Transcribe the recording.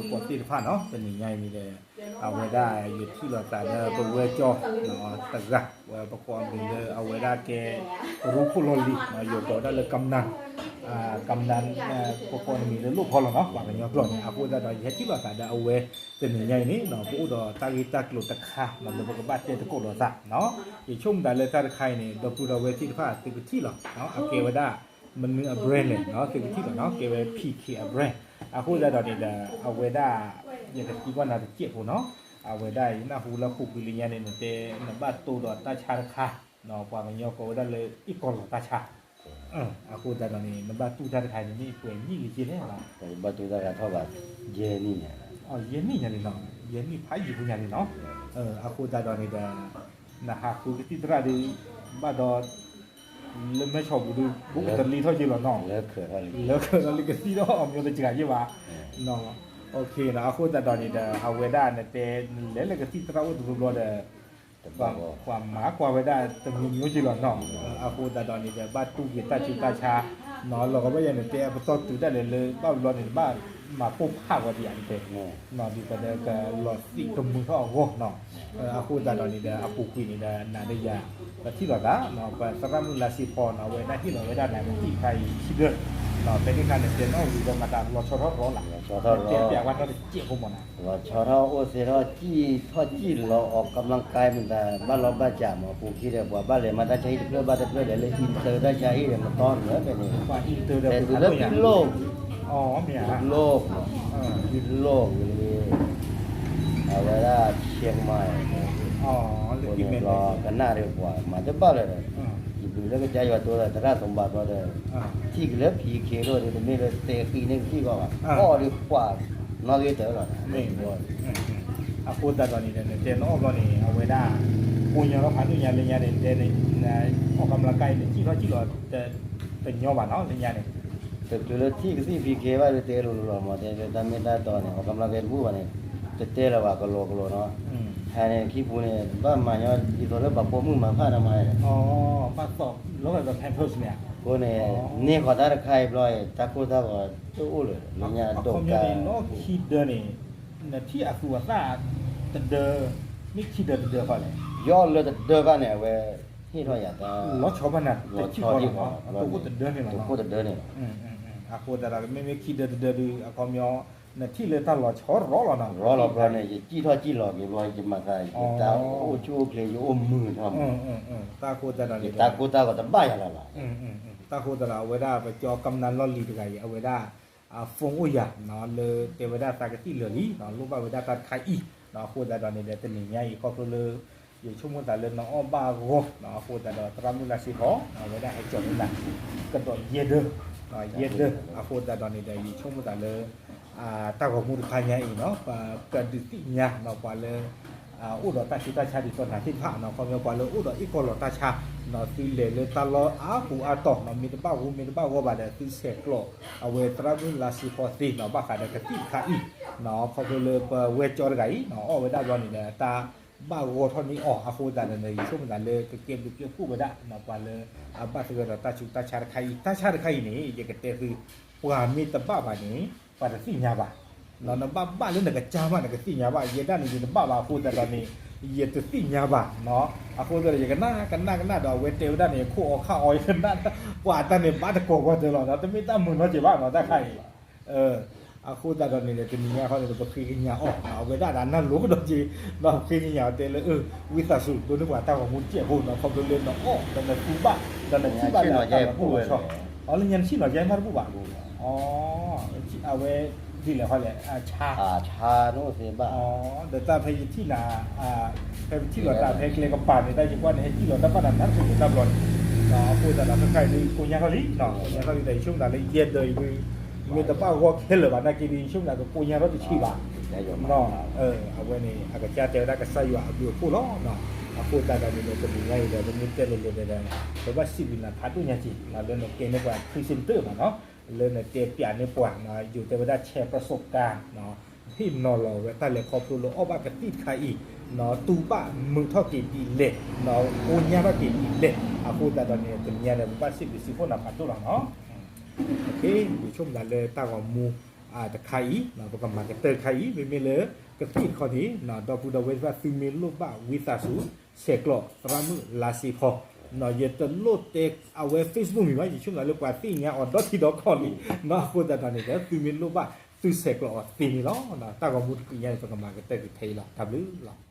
ကီၢ်သ့ၣ်တဖၣ်နီၤ တနံၤညါအံၤန့ၣ်ဒီး အဝဲဒၣ်ယထံၣ်လိာ်သးဒီးပဝဲကၠီတဂၤ ဝဲပကိးအမံၤလၢအဝဲဒၣ်ကဲ ရူခိၣ်လီၢ်လံၤ ယကိးဒၣ်လၢကမျၢၢ် ကမျၢၢ် ပကိးအမံၤလၢလိၣ်ဖီလီၤနီၤ ပှၤကညီကျိာ်န့ၣ် အဃိသတးဒီး ယဟဲထံၣ်လိာ်သးဒီးအဝဲ တနံၤညါအံၤန့ၣ် ပအိၣ်ဒီးတၢ်ဂ့ၢ်တၢ်ကျိၤတခါ လၢပကဘၣ်တဲသကိးလိာ်သး ယဆိကမိၣ်သးလၢတၢ်တခါအံၤန့ၣ် ဒီပုၢ်ဒီဝဲၢ်သ့ၣ်တဖၣ်သုကထံၣ်လီၤ အကဲဝဲဒၣ် မနုၤအ brand လဲၣ် သုကထံၣ်လီၤနီၤ ကဲဝဲ ပီက့ အ brand အဃိသတးဒီးန့ၣ်ဒီး အဝဲဒၣ် ယကသံကွၢ်နၤတစဲးဖိနီၤ အဝဲဒၣ်ယနၢ်ဟူလၢဃိာ်ကွံာ်လၢညါန့ၣ် နတဲနဘၣ်တိၢ်ဒီးတၢ်ဆါတခါ ပှၤကညီကိးဝဲဒၣ်လၢအ့ၣ်ကီၢ်လီၤတၢ်ဆါ အဃိသတးဒီးန့ၣ် နဘၣ်တူၢ်တၢ်တခါန့ၣ် မ့ၢ်ပှဲၤနံၣ်လံက့လဲၣ် ဘၣ်တူၢ်တၢ်တခါထီၣ်ဘၣ် ယဲၢ်နံၣ်ညါ ယဲၢ်နံၣ်ညါလံနီၤ ယဲၢ်နံၣ်ဖးယံာ်ဖိညါလံနီၤ အဃိသတးဒီးန့ၣ်ဒီး နဟးဃုကသံၣ်သရၣ်ဒီး ဘၣ်ဒီး လၢမဲဆီးပူၤဒီး ဘူးကတလံထီၣ်က့လီၤနီၤ လၢခၢးထီၣ်လံကသံၣ်ထီၣ်အီၤမ့ၢ်တစှၤယ့ၢ်ဘၣ် အဃိသတးဒီးန့ၣ်ဒီး အဝဲဒၣ်နတဲ နလဲၤလၢကသံၣ်သရၣ်အိၣ်တဘျီဘျီဒီး ပှၤမၤကွၢ်ဝဲဒၣ်တမံၤမံၤက့လီၤနီၤ အဃိသတးဒီးန့ၣ်ဒီး ဘၣ်တူၢ်က့ၤတၢ်ဆူးတၢ်ဆါ နီၤ လီၤကဘၣ်ယဲန့ၣ် တဲအပတီၢ်တုၤဒၣ်လဲာ်လၢဘၣ်ဘျီန့ၣ် ဘၣ်မၤပိၢ်ဖးဝဲဒ်ယၤန့ၣ်တဲ နီၤ ဒ်သိးဒီးကလီၤသံးကမုာ်ထီၣ်အဂီၢ်နီၤ အဃိသတးဒီးန့ၣ်ဒီး အပူၤကွံာ်န့ၣ်ဒီး နၤဒီးယၤ ပထံၣ်လိာ်သး ပသရၣ်မုၣ်လါစ့ဖီနီၤ အဝဲဒၣ်ဟ့ၣ်လီၤဝဲဒၣ်နၤကသံၣ်တခါအံၤခံဒၢ ဖဲန့ၣ်အခါန့ၣ် တဲနီၣ်ဝံၤဒီးမၤသးလီၤဆီထီၣ်ရီလၢ တဲပျးဝဲနီတစဲးဖိမးနီၤ လီၤဆီထီၣ်အိၣ်သ့ထီၣ် စံၣ်ထီၣ်စံၣ်လီၤအီၣ်ကမျၢၢ်ကါမတၤ ဘၣ်လီၤဘၣ်စးမး ပူၤခံဒီး ပှၤဘၣ်လဲၤမၤတၢ်ဆါဟံၣ်တဖျၢၣ်ဘၣ်တဖျၢၣ်ဒီး လၢ intern တၢ်ဆါဟံၣ်ဒီးမတီၢ်န့ၣ်လၢဖဲန့ၣ် ဖဲတုၤလၢဖံလိၣ် ဖံလိၣ် ဖံလိၣ်ဝံၤ အဝဲဒၣ် ဆဲးမါ အဃိန့ၣ်ဘျီ ကနၣ်ဒီးပှၤမၤတဘၣ်လၢၤဒီး ယဘျုးလၢကစၢ်ယွၤတိဒီးသရၣ်သမူဘၣ်ဘျီဒီး ထံၣ်က့ၤလၢဖံခ့လိၣ်ဒီး တမ့ၢ်လၢတဲဃံန့ၢ်ကသံၣ်ဘၣ်ဘၣ် အီၣ်ဒီးပှၤနီၣ်ဂံၢ်တၢလီၤ အဃိသတးဒီးန့ၣ်ဒီး နတဲနအီၣ်ဘျီန့ၣ် အဝဲဒၣ် ကိညါထီၣ်ဖးဒိၣ်ညါလၢညါန့ၣ် တဲန့ၣ် အီၣ်ကမျၢၢ်ကါအံၤန့ၣ် စံၣ်ထီၣ်စံၣ်လီၤ တညီဘၣ်နီၤ လၢညါန့ၣ် တချုးလၢထံၣ်ကသံၣ်ဖံခ့ဘၣ်ဒီး တဲလိၤလိၤလီၤမး တဲလၢတၢ်မ့ၢ်တၢ်တီန့ၣ် အီၣ်ကမျၢၢ်ကါတဘူၣ်ဘၣ်န့ၣ် တတဲလၢၤဘၣ် ကလီကလီနီၤ ဟဲန့ၣ်ခံပူၤန့ၣ် ဘၣ်မၤညီဒ်သိးလၢပှၤပိာ်မုၣ်မၤဖးတၢ်မၤန့ၣ် ဘၣ်သိၣ်လီၤဒီး pampers န့ၣ် အဃိန့ၣ် န့ၢ်ဃီၤတၢ်တခါအံၤဘျီ တၢ်ကိၢ်တၢ်ဂီၤတအိၣ်လၢၤ လၢညါဒိးကါ ခံဒၢန့ၣ် နထံၣ်အသူအသၣ်တဒၢ မ့ၢ်ခံဒၢတဒၢဃီလဲၣ် ယီၢ်လၢတဒၢဘၣ်န့ၣ် အဝဲဟ့ၣ်ထီၣ်ယၤတၢ် လီၤဆီဘၣ်နၤ တထံၣ်ဃီလီၤ တအိၣ်တဒၢန့ၣ်လီၤ တအိၣ်တဒၢန့ၣ်လီၤ အဃိသတးဒီး မ့မ့ၢ်ခံဒၢတဒၢဒုး အခီပညီ နထံၣ်လၢတၢ်လီၤဆီရီလီၤနီၤ ရီလီၤဘျီန့ၣ် ယစံၣ်ထီၣ်စံၣ်လီၤက့ၤဘျီ ယမၤသး ယတၢ်အိၣ်ဆူၣ်အိၣ်ချ့ ယအိၣ်မုာ်ထီၣ်မး တၢ်ဃိသတးဒီးန့ၣ် ယတၢ်ကိၢ်တၢ်ဂီၤတဘၣ်ယၤလၢၤဘၣ် တၢ်ဃိသတးဒီး အဝဲဒၣ်ပကၠီကမျၢၢ်လီၢ်လံၤတဂၤအံၤ အဝဲဒၣ် phone အိၣ်ယၤနီၤ လၢတဲဝဲဒၣ်သးကသံၣ်လၢာ်လံ လိၣ်ဘၣ်ဝဲဒၣ်တၢ်တခါအံၤ အဃိသတးဒီးန့ၣ်ဒီး တနံၤညါအံၤ ခီဖျိလၢ ယဆိကမိၣ်သးလၢနအီၣ်ဘၣ်အဂီၢ် အဃိသတးဒီး သရၣ်မုၣ်လါစ့ဖီ အဝဲဒၣ်ဟဲကၠီၤန့ၢ်နၤ ကဒီးယဲၢ်ဒၢ ယဲၢ်ဒၢ အဃိသတးဒီးန့ၣ်ဒီး ယဆိကမိၣ်သးလၢ တၢ်ဂီၤမူတခါညါအံၤနီၤ ပကဒုးသ့ၣ်ညါနီၤ ပှၤလၢ အိၣ်ဒီးတၢ်ဆူးတၢ်ဆါဒ်သိးနၤသ့ၣ်တဖၣ်နီၤ ခီပညီပှၤလၢအိၣ်ဒီးအ့ၣ်ကီၢ်လီၤတၢ်ဆါနီၤ သုလဲၤလၢတၢ်လီၢ်အါပူၤအါတီၤနီၤ မ့ၢ်တဘၣ်ဂိၢ်မ့ၢ်တဘၣ်ဂီၢ်ဘၣ်ဒီး သုဆဲးကျိး အဝဲသရၣ်မုၣ်လါစ့ဖီသ့နီၤ ဘၣ်ဃးဒီးကသံၣ်တခါအံၤ ခီဖျိလၢပဝဲၢ်ကၠီတဂၤအံၤနီၤ အီၣ်ဝဲဒၣ်ဘျီန့ၣ်ဒီး တၢ်ဘၣ်ဂီၢ်ထီၣ်န့ၢ်အီၤ အဃိသတးဒီး ယဆိကမိၣ်သးလၢကကဲဘျုးကဲဖှိၣ်ဝဲဒၣ်နီၤ ပှၤလၢ အဘၣ်သဂၢၢ်ဒီးတၢ်ဆူးတၢ်ဆါတခါအံၤ တၢ်ဆါတခါအံၤန့ၣ် ယကတဲသု ပှၤမ့ၢ်တဘၣ်ဘၣ်န့ၣ် ပှၤတသ့ၣ်ညါဘၣ် နဘၣ်ဘၣ်လၢနကစၢ်မး နကသ့ၣ်ညါဘၣ် ယဲဒၣ်န့ၣ် ယတဘၣ်ဘၣ်အဃိသတးဒီးန့ၣ် ယတသ့ၣ်ညါဘၣ်နီၤ အဃိသတးဒီး ယကနၣ်ကနၣ်ကနၣ်ဒီး အဝဲတဲဝဲဒၣ်န့ၣ် ခိၣ်အီခါအီ ယကနၣ် ပှၤတၢ်န့ၣ် ဘၣ်တကိးကွၢ်တၢ်လီၤနီၤ တမ့ၢ်တၢ်မုာ်နီတစဲးဘၣ်နီၤ တၢ်ခါအံၤ အဃိသတးဒီးန့ၣ်ဒီး တနံၤညါခီန့ၣ်ဒီး ပဃ့ကညးအီၤ အဝဲဒၣ်ဒီးနၢ်လိၤကဒီးက့ၤ ဒီးပဃ့ကညးအီၤတဲလၢ ဝံသးစူၤ ဒိးန့ၢ်ပှၤတၢ်ဂီၤမူတစဲးဖိနီၤ ခီဖျိလၢနအီၣ် ဒီးနသူဘၣ် ဒီးနထံၣ်ဘၣ်လၢအတၢ်လီၤဆီ အီၤလၢညါနထံၣ်နီၤ ယဲမ့ၢ်တဘူၣ်ဘၣ် အဝဲ ဒ်လဲၣ်ခီလဲၣ် ဆါ ဆါ ဒီးတၢ်ဖဲယထံၣ်နၤ ဖဲပထံၣ်လိာ်သးဖဲကျဲကပၤန့ၣ် တၢ်ယကွၢ်န့ၣ် ဟဲစံၣ်လိာ်တၢ်ဘၣ်နၤနၢ်တစိၤတဘျီန့ၣ် အဃိသတးဒီး တၢ်ခါအံၤဒုး ကိညါထီၣ်လံ ကိညါထီၣ်လံဒီး ယဆိကမိၣ်သးလၢယဲၢ်ဒၢအံၤဒုး မ့ၢ်တဘၣ်ဂီၢ်ခဲလၢာ်ဘၣ်နာ်က့ဒီး ယဆိကမိၣ်သးကကိညါထီၣ်တဆံးဘၣ် အဝဲန့ၣ် အကစၢ်တဲဝဲဒၣ်ကစၢ်ယွၤအဘျုးအဖှိၣ်လီၤ. အဃိသတးဒီးန့ၣ်ဒီး တနံၤညါအံၤဒီး ပမ့ၢ်တဲလိၤလိၤဒီး ပဘၣ်စံးဘျုးနၤဖးဒိၣ်ညါက့ၤ လၢနကဲန့ၢ်ပှၤ presenter ဘၣ်နီၤ လၢနတဲပျးန့ၢ်ပှၤ ယိၤတဲဝဲဒၣ် share ပစိးကါ ဟ့ၣ်နီၤလီၤဝဲတၢ်လဲၤခီဖျိလၢအီၣ်ဘၣ်ကသံၣ်တခါအံၤ တူၢ်ဘၣ်မုာ်ထီၣ်က့ၤဒ်လဲၣ် ကိညါထီၣ်က့ၤဒ်လဲၣ် အဃိသတးဒီးန့ၣ် တနံၤညါဒီး ပဘၣ်စံးဘျုးစံးဖှိၣ်နၤဖးဒိၣ်လီၤနီၤ. ယဆိကမိၣ်သးလၢတၢ်ဂီၤမူ တခါအံၤ ပကမၤကတၢၢ်တခါအံၤ မ့မ့ၢ်လၢ ကသံၣ်တခီန့ၣ် ဒီပုၢ်ဒီဝဲၢ်သ့ၣ်တဖၣ် သုမ့ၢ်လိၣ်ဘၣ်ဝံသးစူၤ ဆဲးကျိးသရၣ်မုၣ်လါစ့ဖီ ယတလိၣ်တဲအဝဲ Facebook မံၤဘၣ်, ယဆိကမိၣ်လၢပှၤသ့ၣ်ညါအီၤဒီထံဒီကီၢ်လံ, အဃိသတးဒီးန့ၣ်ဒီး သုမ့ၢ်လိၣ်ဘၣ်သုဆဲးကျိးအီၤသ့န့ၣ်လီၤ. တၢ်ဂီၤမူတနံၤညါန့ၣ် ပကမၤကတၢၢ်က့ၤဖဲအံၤလီၤ. တၢ်ဘျုးလီၤ.